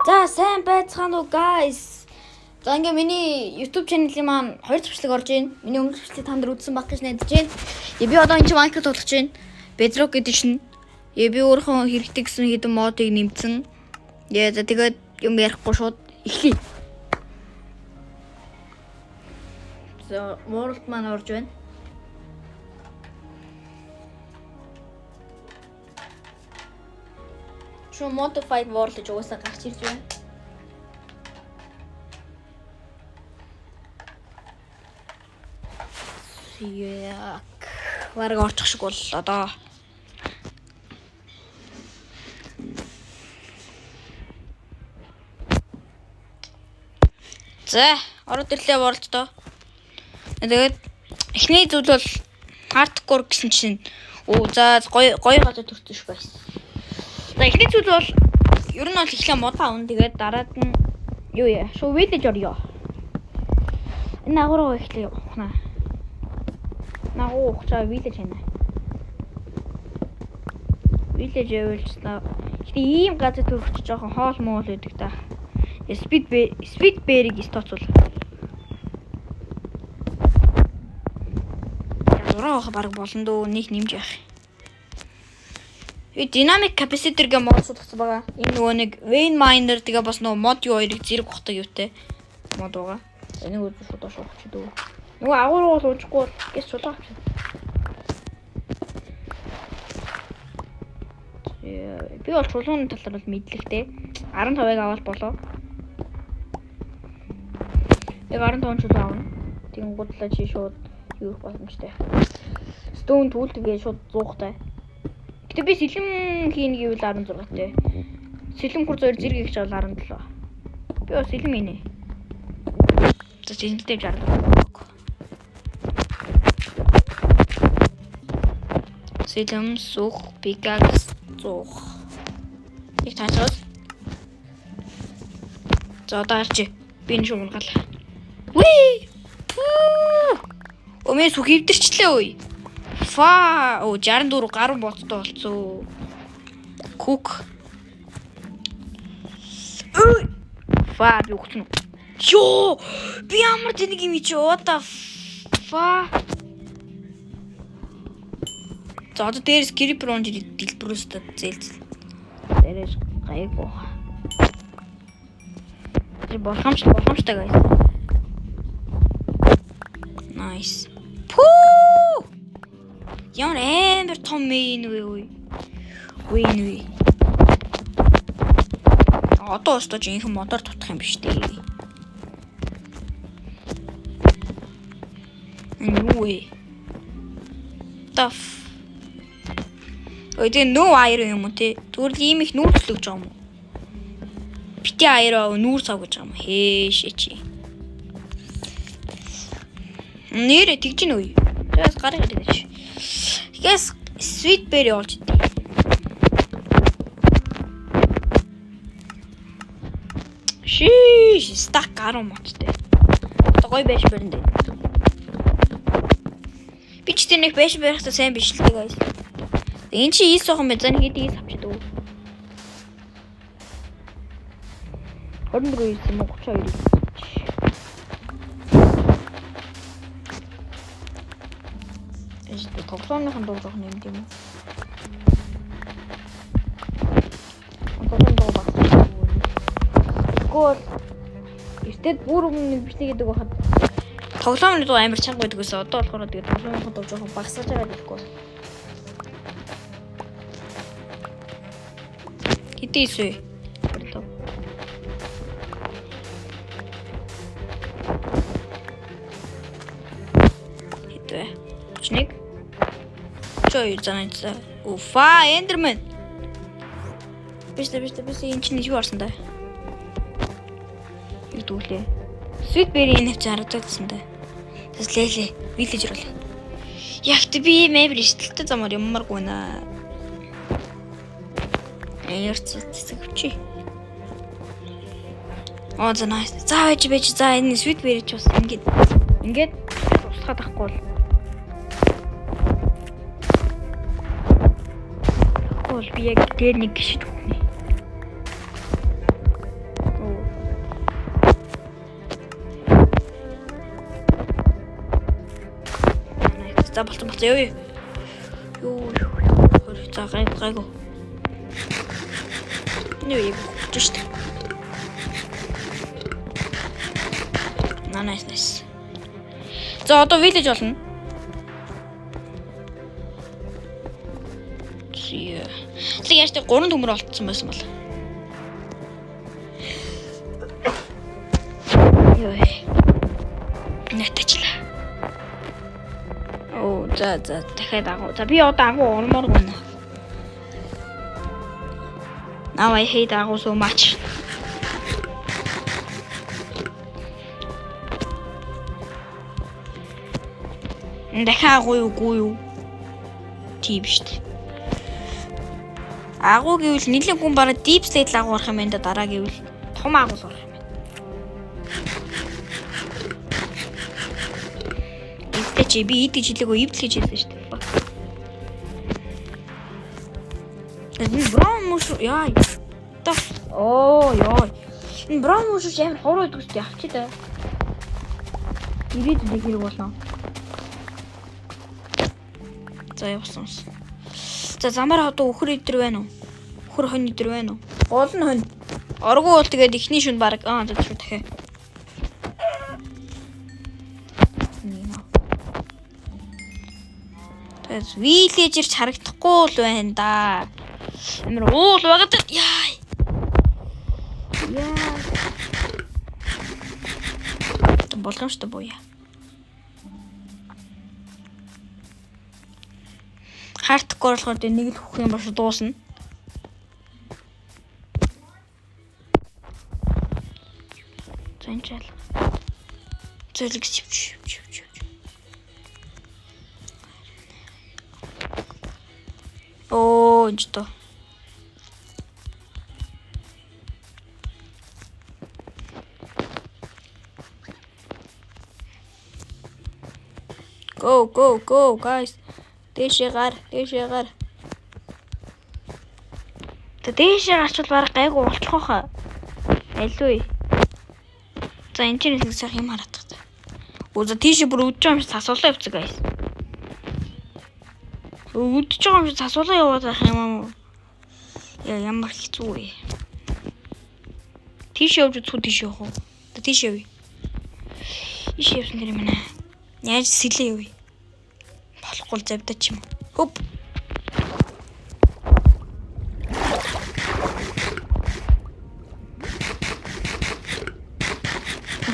За сайн байцгаана уу guys. За ингээ миний YouTube channel-ийн маань хоёр бичлэг орж байна. Миний өмнөх бичлэг та нар үзсэн байх гэж найдаж байна. Би одоо энэ чинь Minecraft тоглож байна. Bedrock Edition. Би өөрийнхөө хэрэгтэй гэсэн хэдэн модыг нэмсэн. За тэгээд юм ярихгүй шууд эхлэе. За world маань орж байна. Шүү modified world гэж угаасаа гарч ирж байна. Яг бараг орчих шиг боллоо доо. За, ороод ирлээ world доо. Тэгээд эхний зүйл бол hardcore гэсэн чинь оо за гоё гоё газар төрсөн шүү guys. За эхний зүйл бол ер нь бол эхлээ мод авна. Тэгээд дараад нь юу яа? Шуу village орё. Энэ агуу эхлээ ухнаа. Нагуу ухчаа village хийнэ. Village явуулчихлаа. Гэтэ ийм газар төрөх чи жоохон хоол моол байдаг та. Speed berry-г стоцвол. Зураа авах баг болно дөө. Нэг нэмж явах. Би dynamic capacitor гэх мод судалсан байгаа. Энэ нөгөө нэг vein miner тэгээ бас нөгөө мод юу хоёрыг зэрэг ухдаг юутай мод байгаа. Энийг үзэж шууд доош ухчих дөө. Нөгөө агуур бол унчихгүй бол гэс чулуу авчих. Би бол чулууны талаар бол мэдлэгтэй. 15-ыг аваад болоо. Яг 15 чулуу авна. Тэгэн гутлаа чи шууд юу их боломжтой. Stone tool тэгээ шууд 100-тай. Гэтэ би сэлэм хийнэ гэвэл 16-тай. Сэлэм хурц хоёр зэрэг их жаал 17. Би бас сэлэм хийнэ. За сэлэмтэй 67. Сэлэм сүх пикакс 100. Их таацвал. За одоо харч. Би энэ шугам гал. Вии! Өө сүх эвдэрчлээ ой. Фа оо 64 гаруй бодтой болцоо. Күк. Ой. Фа би өгсөн үү? Йоо! Би ямар тэнэг юм чи what the fuck? За одоо дээрс creeper унж дэлбэрээс та зээлзэл. Дээрээс гайгүй. Тэр боломжтой боломжтой guys. Nice. Пүү! Ямар амар том мэн вэ ой. Үгүй нү. Одоо өстө жинхэнэ мотор дутах юм биш үү? Энэ юу вэ? Таф. Ой тэгээ нөө iron юм уу те? Тэгвэл ийм их нүүрслэг гэж байгаа юм уу? Бити iron нүүрс ав гэж байгаа юм. Хээшээ чи. Нэрэ тэгж гин үе. Тэгээс гарыг гарыг. Тэгээс sweet berry олж идэ. Шиш, stack 10 модтой. Одоо гоё байш барина дээ. Би ч тэр нэг байш барихтаа сайн биш л дээ guys. Энэ чи ийс суухан бэ? За нэг хэд ийс авчиад өг. 24 ийс юм уу? 32 ийс. Энэ тоглоомынхон дуу жоох нэмд юм уу? Тоглоом дуу багсан. Тэгэхгүй бол эртээд бүр өмнө нэг бичлэг гэдэг байхад тоглоомны дуу амар чанга байдаг гэсэн. Одоо болохоор тэгээд тоглоомынхон дуу жоохон багасгаж байгаа гэхгүй. Хэдэн ийс вэ? 25. Хэд вэ? 31. 32 занаа. Уфа, Enderman. Биш дээ, биш дээ, биш энэ чинь юу орсон даа? Юу дүүлээ? Sweet berry энэ хавцаа харагдсан даа. Тэс лээлээ, village руу. Яг тэ би ийм амар ишгэлтэй замаар ямаргүй наа. Ярьц цэцэг чи. Оо за nice. За байж байж за энэ sweet berry ч бас ингээд ингээд устгаад ахгүй бол. Бол би яг дээр нэг гişд өгнө. За, болцсон, болцсон. Ёо. Юу юу. За, гайг гайг. Нүү яг болж штэ. На, nice, nice. За, одоо village болно. Тэг яаж тэг 3 төмөр олдсон байсан бол. Йой. Натачлаа. Оо, за за, дахиад агуу. За, би одоо агуу ормоор гонно. Now I hate агуу so much. Дахиад агуу юу гүү юу? Тийм шүү дээ. Агуу гэвэл нэлийн хүн бараг deep state л агуу орох юм байна да, дараа гэвэл том агуу л орох юм байна. Эвдээ чи би идэж хэлээгүй, эвдэл гэж хэлсэн шүү дээ. Энэ brown мөш яа. Та оо ёо. Энэ brown мөш амар хуруу идэг шүү дээ. Авчи та. Ирээдүйд хэрэг болно. За, явсан. За, замаар одоо үхэр идэр байна уу? Үхэр хонь идэр байна уу? Гол нь хонь. Оргуу бол тэгээд эхний шүн баг аа, за, шүү, дахиад. Нэг. Тэгээд villager ч харагдахгүй л байна да. Амар уул багад яа. Яа. Боломжтой буяа. Hardcore болохоор тэг нэг л хөх юм баш дуусна. За, энэ чал. Зөлг чив чив чив чив. Оо, энэ то. Go, go, go, guys. Дээшээ гар, дээшээ гар. Тэ дээшээ гарчвал бараг гайгүй болчих واخа. Аль вэ? За, энэ чинь нэг сайхан юм хараадах. Оо, за, тийшээ бүр үдж байгаа юм шиг цасуулаа явцгаа, guys. Үдж байгаа юм шиг цасуулаа яваад байх юм уу? Яа, ямар хэцүү вэ? Тийш явж үзэх үү, тийш явах уу? За, тийш явъя. Ийш явсан дэр юм байна. Яаж сэлээ явъя. Болохгүй л завдаа ч юм. Хөп.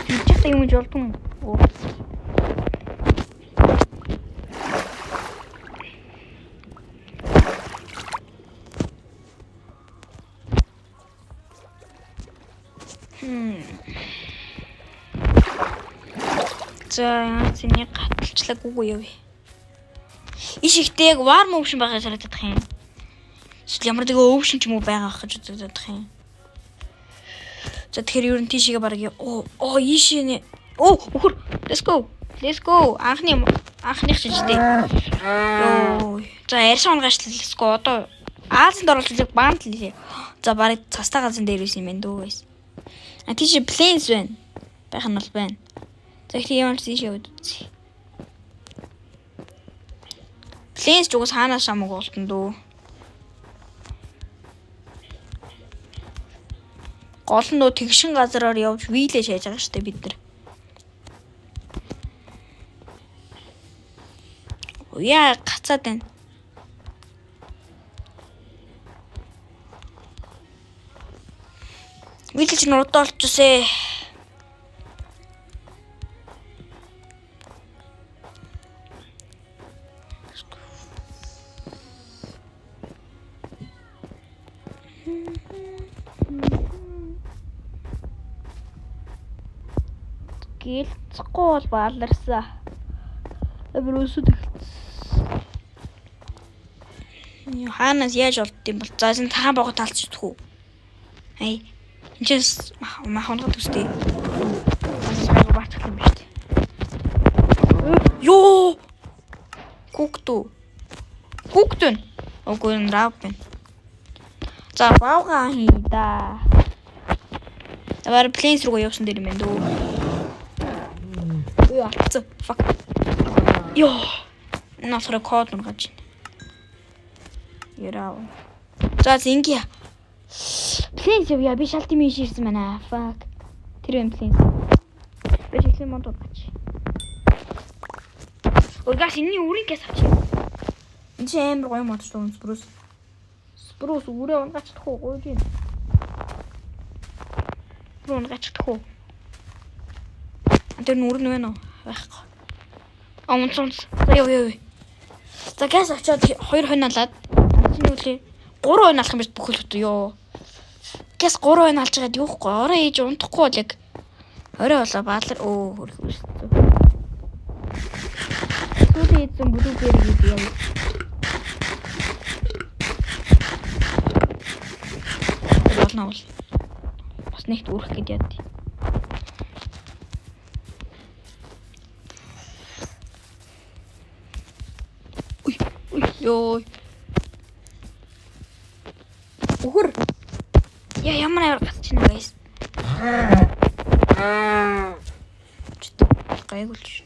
Хийж чадах юм гэж болдгүй юм. Оо. За, зэний гаталчлаг үгүй явъя. Иш ихтэй яг warm ocean байгаа санагдах юм. Эсвэл ямар нэгэн ocean ч юм уу байгаа ах гэж үзэгдэх юм. За, тэгэхээр ер нь тийшээгээ бараг оо оо ийшээ нэ. Оо, үхэр. Let's go. Let's go. Анхных шижтэй. Йоо. За, арьсан унгаачлаа. Let's go. Одоо Аазанд оруулах яг баанд л. За, бараг цастай газан дээр байсан юм байна дөө guys. А, тийш plains байна. Байх нь бол байна. За, ихтэй ямар ч тийш яваад үзье. Plains ч угаас хаанаас амаг болтон дөө. Гол нь нөө тэгшин газраар явж village шааж байгаа шүү дээ бид нар. Яа, гацаад байна. Village нь удаа олчихсээ. Гэлцэхгүй бол бааларсан. Амар өсөд эхэлсэн. Хаанаас яаж олдсон юм бол? За, энэ тахан богоо талч идэх үү? Ай. Энд чинь мах унгаад төстэй. Бас айгу баачих юм биш үү? Йоо! Күктүү. Күктүн. Үгүй, энэ рав байна. За, баавга хий да. Тавар plains руу явсан дэр юм байна дөө. Ой, алдсан. Fuck. Йоо. Энэ болохоор код унгааж байна. Яраа. За зинги. Please явъя. Би шалт юм ширсэн байна. Fuck. Тэр юм please. Би шилэн мод унгааж. Ой гаш энэний үрийн гэс авчих. Энд чи амар гоё мод шүү spruce. Spruce үрээ унгачих уу гоё юм. Үрээ унгачих уу. Тэр нүр нь байна уу? Байхгүй. А унц унц. За яв яв. За газ очиод хоёр хонь алаад чи юу лээ? 3 хонь алах юм биш бүхэл бүтэн ёо. Газ 3 хонь алж байгаад юухгүй. Орой ээж унтахгүй бол яг орой болоо баалар өө хөрх үстэ. Сүүлийн эзэн blueberry гэдэг юм. Болно бол. Бас нэгт үрэх гээд яд. Үй, үй, ёо. Үхэр. Яа ямар амар гацч байна guys. Чт гайгуулч.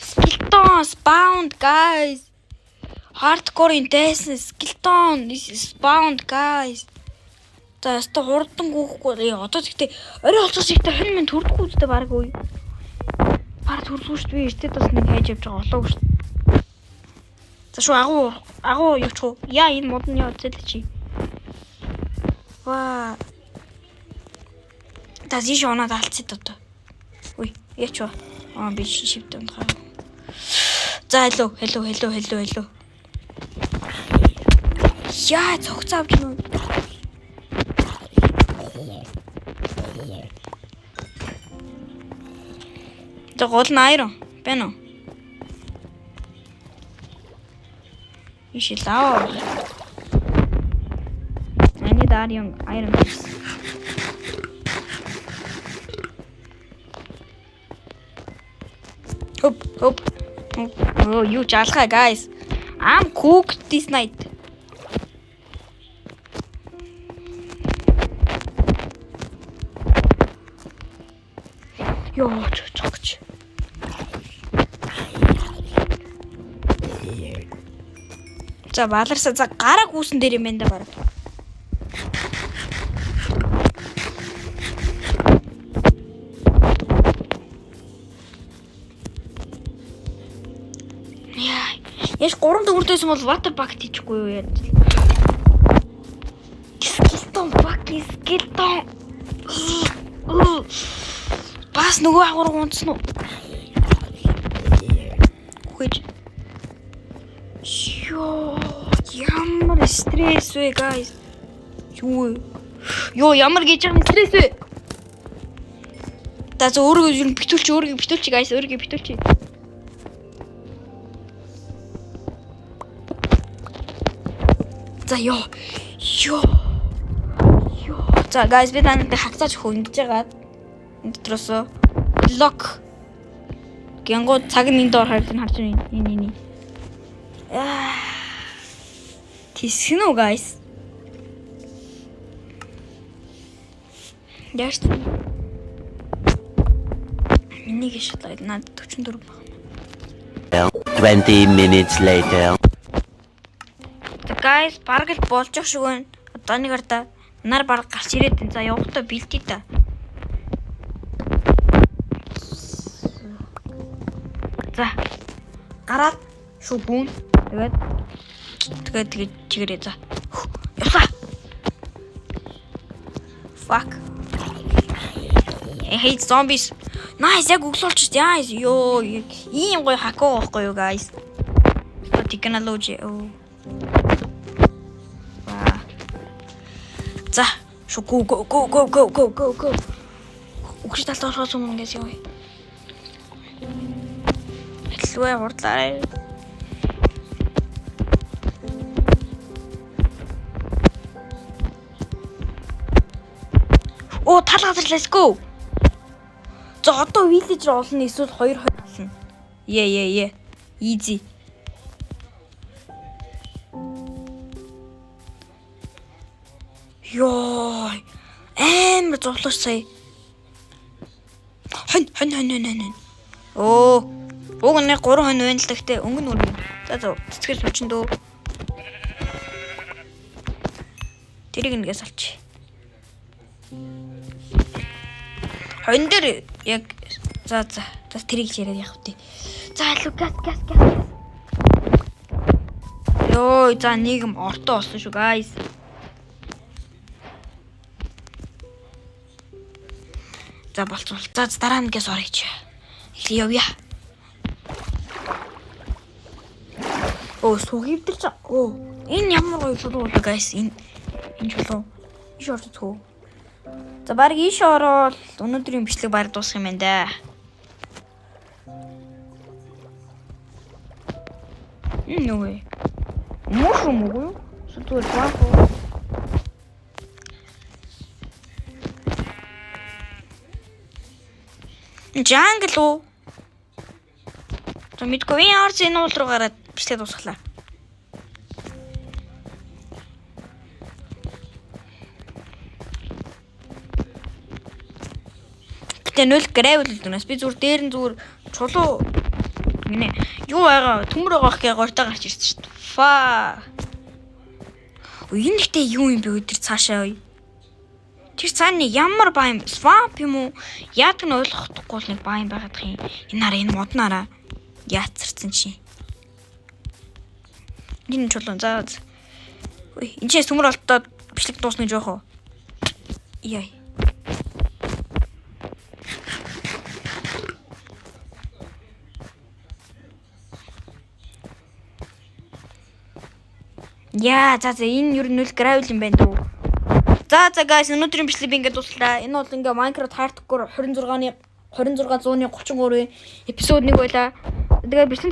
Skeleton spawned guys. Hardcore intense skeleton is spawned guys. За яста хурдан гүйхгүй. Одоо тэгтээ орой олцоос ихтэй хонь минь төрдөхгүй үстэй баг үе. Баг төрдгүй шүү дээ. Би эртээ бас нэг хайж явж байгаа олоогүй шүү. За шүү агуу агуу юуч уу? Яа энэ мод нь яа зэл чи. Ва. За зиш оноод алдсаад одоо. Үй, яач вэ? Аа би шивд унтгаа. За hello, hello, hello, hello, hello. Яа, цогцоо авч нү. За гол нь iron байна уу? Иш лава. I need iron, iron piece. Хоп, хоп. Oh, юу жалхаа guys. I'm cooked this night. Йоо, чогч. За баларсаа за гараа гүйсэн дээр юм байна да бараг. Яа, яш 3 дөрөвдөөсөн бол water bucket хийчихгүй юу яаж. Skeleton fucking skeleton. Бас нөгөө агуур унтсан уу? Үхэж. Йоо, ямар стресс вэ, guys? Юу вэ? Йоо, ямар гэж байгаа стресс вэ? За зөө өөрийгөө ер нь битүүлч, өөрийгөө битүүлч, guys, өөрийгөө битүүлч. За ёо. Ёо. Ёо. За guys, би танад хагцааж өгөх ингэж яагаад энэ дотроос блок гянгуу цаг нь энд доор харж харж байна. Энэ энэ. Аа. Тисгэн үү guys? Яаж ч миний гişлээ надад 44 байна. 20 minutes later. За guys, бараг л болж ах шиг байна. Одоо нэг ардаа нар бараг гарч ирээд байна. За явахдаа бэлдээ та. За. Гараад шүү гүн. Тэгээд тэгээд тэгээд чигээрээ за. Явлаа. Fuck. I hate zombies. Nice, яг өглөөлч. Nice. Йоо, ийм гоё hack байхгүй юу guys. Технологи. Оо. За, шүү go go go go go go go go. Үгш талд орохоос өмнө ингээс явъя. Хэлвэ хурдлаарай. Оо, тал газар let's go. За одоо villager олно эсвэл 2 2 олно. Е е е. Easy. Йоо. Амар зовлоош сая. Хонь хонь хонь хонь хонь. Оо. Уг нэг 3 хонь байна л да гэтээ өнгө нь үр. За за цэцгэр сучин дөө. Тэрийг нэгээс алч. Хонь дээр яг за за за тэрийг л яриад явах үү. За лу газ газ газ. Йоо за нийгэм ортой болсон шүү guys. За болцвол. За дараа нэгээс орё чи. Эхлэе явъя. Оо сүг эвдэрч. Оо энэ ямар гоё чулуу болоо guys. Энэ чулуу. Иш орж үзэх үү? За баг иш ороод өнөөдрийн бичлэг баг дуусах юм байна да. Энэ нөгөө. Мушрум үгүй юу? Эсвэл зүгээр баг уу? Jungle уу? За мэдгүй энэ орц энэ уул руу гараад бичлэг дуусгалаа. Гэтэ нөл gravel дүнээс би зүгээр дээр нь зүгээр чулуу гинэ юу байгаа төмөр байгаа гэ гортоо гарч ирсэн шүү дээ. Фа. Өө энэ гэтэ юу юм бэ өдр цаашаа ой. Тэр цаана ямар баим swamp юм уу? Яадаг нь ойлгохдохгүй л нэг баим байгаад юм. Энэ хараа энэ моднараа яацарсан чи. Энэ чулуун за. Үй энэ ч төмөр олдоод бичлэг дуусна гэж яах вэ? Яа. Яа, за за энэ ер нь нүл gravel юм байна дүү. За за guys өнөөдрийн бичлэг би ингээд дуслаа. Энэ бол ингээ Minecraft Hardcore 26-ны 2633 episode 1 байлаа. Тэгээ бичлэг